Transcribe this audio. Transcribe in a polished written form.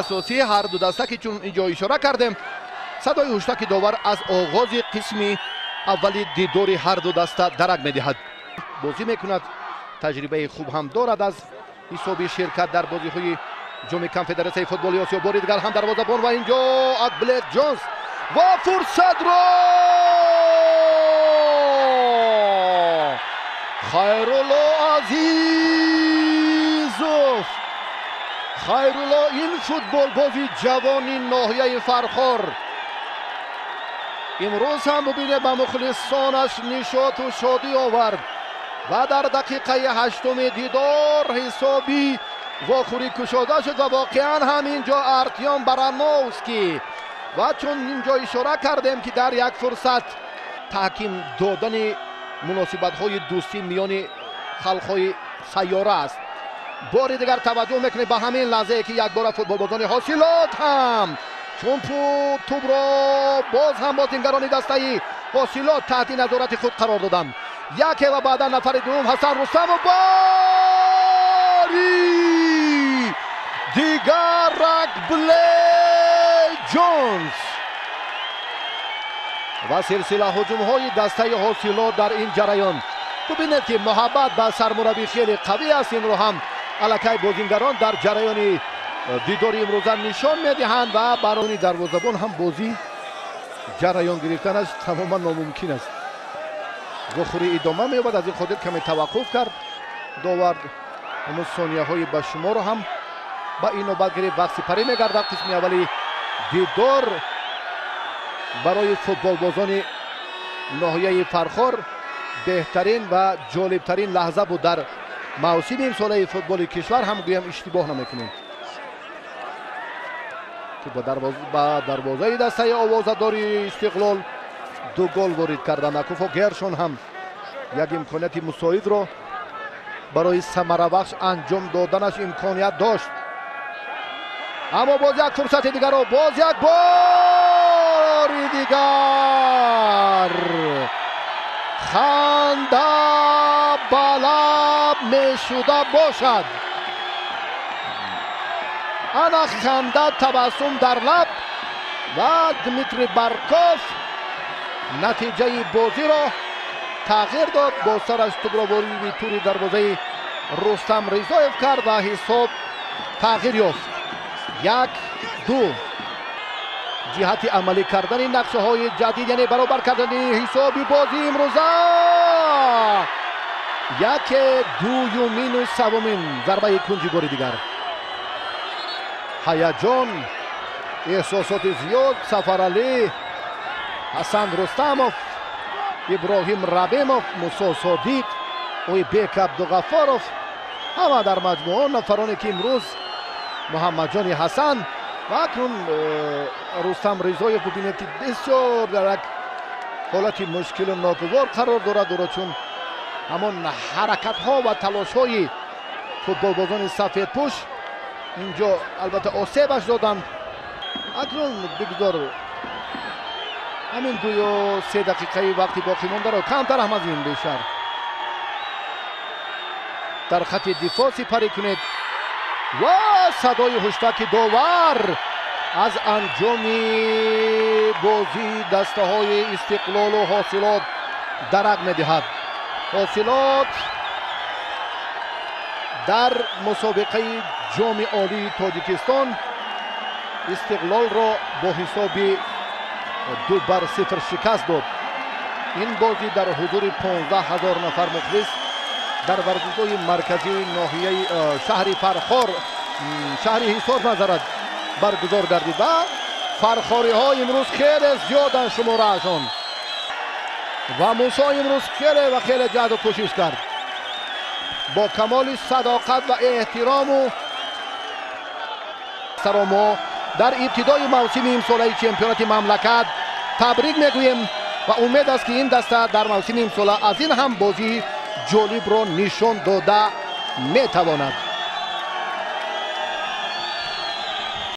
Асосии ҳар ду даста ки чун инҷо ишора кардем, садои ҳуштаки довар аз оғози қисми аввали дидори ҳар ду даста дарак медиҳад. Бозӣ мекунад, таҷрибаи хуб ҳам дорад аз ҳисоби ширкат дар бозиҳои ҷоми конфедератсияи футболи Осиё. Бори дигар ҳам дарвозабон ва инҷо Акблек Ҷонс ва фурсатро Хайрулло Азизов. Хайрулло ин футболбози ҷавони ноҳияи Фархор имрӯз ҳам бубинед ба мухлисонаш нишоту шодӣ овард ва дар дақиқаи ҳаштуми дидор ҳисоби вохӯрӣ кушода шуд ва воқеан ҳам инҷо Артём Барановский ва чун инҷо ишора кардем ки дар як фурсат таҳким додани муносибатҳои дӯстӣ миёни халқҳои сайёра аст. Бори дигар таваҷҷӯҳ мекунед ба ҳамин лаҳзае ки якбора футболбозони Ҳосилот ҳам чун тӯбро боз ҳам бозингарони дастаи Ҳосилот таҳти назорати худ қарор доданд. Яке ва баъдан нафари дуюм Ҳасан Рустамов, бори дигар Акблей Ҷонс ва силсила ҳуҷумҳои дастаи Ҳосилот дар ин ҷараён. Бубинед ки муҳаббат ба сармураббӣ хеле қавӣ аст. Инро ҳам аллакай бозингарон дар ҷараёни дидори имрӯза нишон медиҳанд ва барои дарвозабон ҳам бозӣ ҷараён гирифтанаш тамоман номумкин аст. Вохӯрӣ идома меёбад, аз ин хотир каме таваққуф кард довар. Ҳамон сонияҳои ба шуморо ҳам ба ин навбат гирифт. Вақт сипарӣ мегардад. Қисми аввали дидор барои футболбозони ноҳияи Фархор беҳтарин ва ҷолибтарин лаҳза буд дар мавсими имсолаи футболи кишвар ҳам гӯям иштибоҳ намекунем ки ба дарвозаи дастаи овозадори Истиқлол ду гол ворид карданд. Акуфо Гершон ҳам як имконияти мусоидро барои самарабахш анҷом доданаш имконият дошт, аммо боз як фурсати дигарро, боз як бори дигар ханда ба лаб мешуда бошад. Ана ханда, табассум дар лаб ва Дмитрий Барков натиҷаи бозиро тағйир дод. Бо сараш тӯбро вориди тури дарвозаи Рустам Ризоев кард ва ҳисоб тағйир ёфт. 1-2. Ҷиҳати амалӣ кардани нақшаҳои ҷадид, яъне баробар кардани ҳисоби бозии имрӯза. Яке, дуюмину севумин зарбаи кунҷи бори дигар. Ҳаяҷон, эҳсосоти зиёд. Сафаралӣ, Ҳасан Рустамов, Иброҳим Рабимов, Мусо Содиқ, Ойбек Абдуғаффоров, ҳама дар маҷмӯъ нафароне ки имрӯз Муҳаммадҷони Ҳасан ва акнун Рустам Ризоев бубинед ки бисёр дар як ҳолати мушкилу ногувор қарор дорад. Ӯро чун ҳамон ҳаракатҳо ва талошҳои футболбозони сафедпӯш инҷо албатта осебаш доданд. Акнун бигзор ҳамин 2 ё 3 дақиқаи вақти боқӣ мондаро камтар ҳам аз ин бештар дар хати дифоъ сипарӣ кунед ва садои ҳуштаки довар аз анҷоми бозии дастаҳои Истиқлолу Ҳосилот дарак медиҳад. Ҳосилот дар мусобиқаи ҷоми олии Тоҷикистон Истиқлолро бо ҳисоби 2-0 шикаст дод. Ин бозӣ дар ҳузури 15 000 нафар мухлис дар варзишгоҳи марказии ноҳияи шаҳри Фархор, шаҳри Ҳисор назарат баргузор гардид ва фархориҳо имрӯз хеле зиёданд шумораашон ва Мусо имрӯз хеле ва хеле ҷаҳду кӯшиш кард бо камоли садоқат ва эҳтирому саро мо дар ибтидои мавсими имсолаи чемпионати мамлакат табрик мегӯем ва умед аст ки ин даста дар мавсими имсола аз ин ҳам бозии ҷолибро нишон дода метавонад.